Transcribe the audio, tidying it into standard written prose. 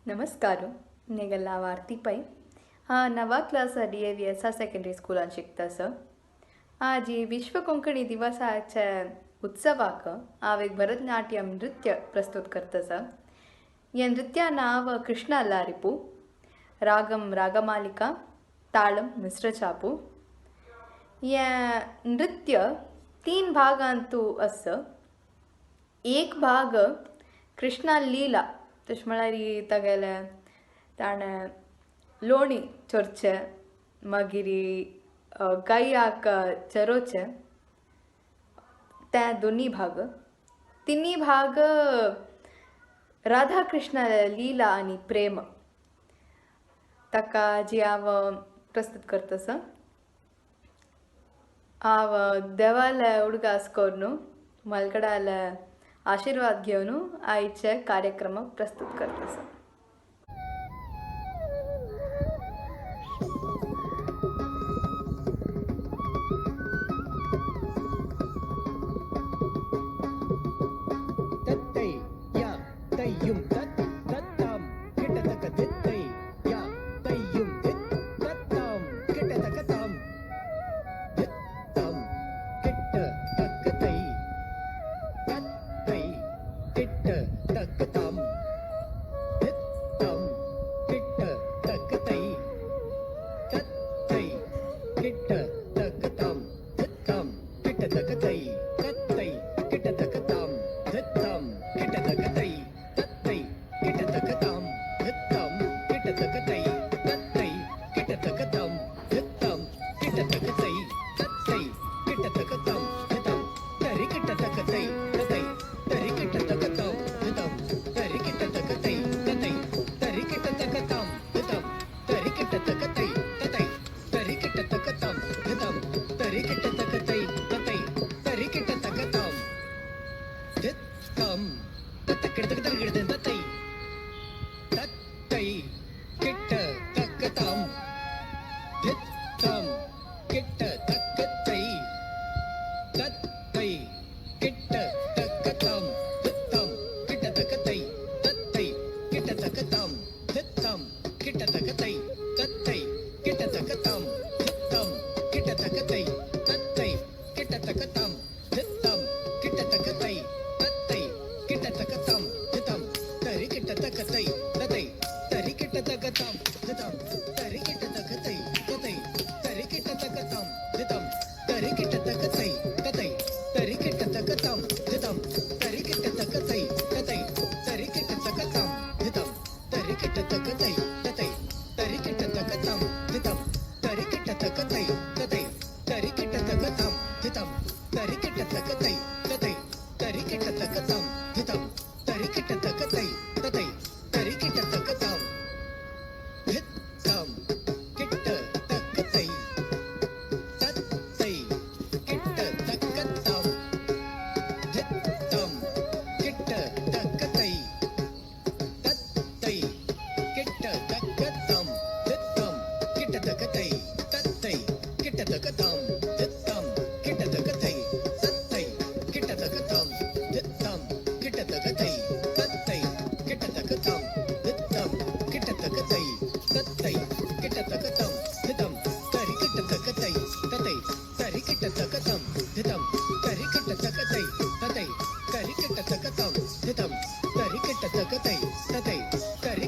नमस्कार, नेगल हांव आरती पै. नवा class D A V S R secondary स्कुलान शिकता सर. आजी विश्व कोंकणी दिवसाच्या उत्सवाक हांव एक भरतनाट्यम नृत्य प्रस्तुत करता सर. हे नृत्या नांव कृष्ण अल्लारिपू, रागम रागमालिका, ताळम मिश्र चापू. हे नृत्य तीन भागांतू आसा. एक भाग कृष्णा लीला, तशें म्हळ्यार तागेले ताणें लोणी चोरचें, मागीर गायक चरोवचें, ते दोनी भाग. तिनी भाग राधा कृष्णा लीला आनी प्रेम ताका जी हांव प्रस्तुत करता सर. हांव देवाले उडगास करून म्हालगड्याले आशिर्वाद घेवन आयचे कार्यक्रम प्रस्तुत करता सर. தத்தை யா தையும் தத் தத்தாம் கிட்டத்தக்க தித்தை யா தையும் தித் தத்தாம் கிட்டத்தக்க தாம் தித்தம் கிட்ட தக்க தை தத்தை கிட்ட தக்க தாம் தித்தம் கிட்ட தக்க தை தத்தை கிட்ட தக்க தாம் தித்தம் கிட்டத்தக்க தை தத்தை கிட்டத்தக்க தாம் தித்தம் கிட்டத்தக்க தை தத்தை கிட்டத்தக்க தாம் தித்தம் கிட்டத்தக்க தை தத்தை கிட்டத்தக்க தாம் தித்தம் கிட்டத்தக்க தை தத்தை கிட்டத்தக்க தாம் தித்தம் தரி கிட்டத்தக்க தை தத்தை தரி கிட்டத்தக்க தாம் தித்தம் தரி கிட்டத்தக்க தை தத்தை தரி கிட்டத்தக்க தாம் தித்தம் தரி கிட்டத்தக்க தை தத்தை தரி கிட்டத்தக்க தாம் தித்தம் தரி கிட்டத்தக்க தை தத்தை தரி கிட்டத்தக்க தாம் தித்தம் தத்த கிட்டத்தக்க தரி கிட்ட தத்தை தத்தை கிட்ட தக்க தாம் தித்தம் கிட்ட தக்க தை தத்தை கிட்ட தக்க தாம் தித்தம் கிட்டத்தக்க தை தத்தை கிட்டத்தக்க தாம் தித்தம் கிட்டத்தக்க தை தத்தை கிட்டத்தக்க தாம் தித்தம் கிட்டத்தக்க தை தத்தை கிட்டத்தக்க தாம் தித்தம் கிட்டத்தக்க தை தத்தை கிட்டத்தக்க தாம் தித்தம் தரி கிட்டத்தக்க தை தத்தை தரி கிட்டத்தக்க தாம் தித்தம் தரி கிட்டத்தக்க தை தத்தை தரி கிட்டத்தக்க தாம் தித்தம் தரி கிட்டத்தக்க தை தத்தை தரி கிட்டத்தக்க தாம் தித்தம் தரி கிட்டத்தக்க தை தத்தை தரி கிட்டத்தக்க தாம் தித்தம் தரி கிட்டத்தக்க தை தத்தை தரி கிட்டத்தக்க தாம் தித்தம் தரி கிட்டத்தக்க தை தத்தை தரி கிட்டத்தக்க தாம் தித்தம் தரி கிட்டத்தக்க தை தத்தை தரி கிட்டத்தக்க தாம் தித்தம் தரி கிட்டத்தக்க தை தத்தை தரி கிட்டத்தக்க தாம் தித்தம் கிட்டத்தக்க தை தத்தை கிட்டத்தக்க தாம் தித்தம் கிட்டத்தக்க தை தத்தை கிட்டத்தக்க தாம் தித்தம் கிட்டத்தக்க தை தத்தை கிட்டத்தக்க தாம் தித்தம் கிட்டத்தக்க தை தத்தை கிட்டத்தக்க தாம் தித்தம் கிட்டத்தக்க தை தத்தை கிட்டத்தக்க தாம் தித்தம் கிட்டத்தக்க தை தத்தை கிட்டத்தக்க தாம் தித்தம் தரி கிட்டத்தக்க தை தத்தை தரி கிட்டத்தக்க தாம் தித்தம் தரி கிட்டத்தக்க தை தத்தை தரி கிட்டத்தக்க தாம் தித்தம் தரி கிட்டத்தக்க தை தத்தை தரி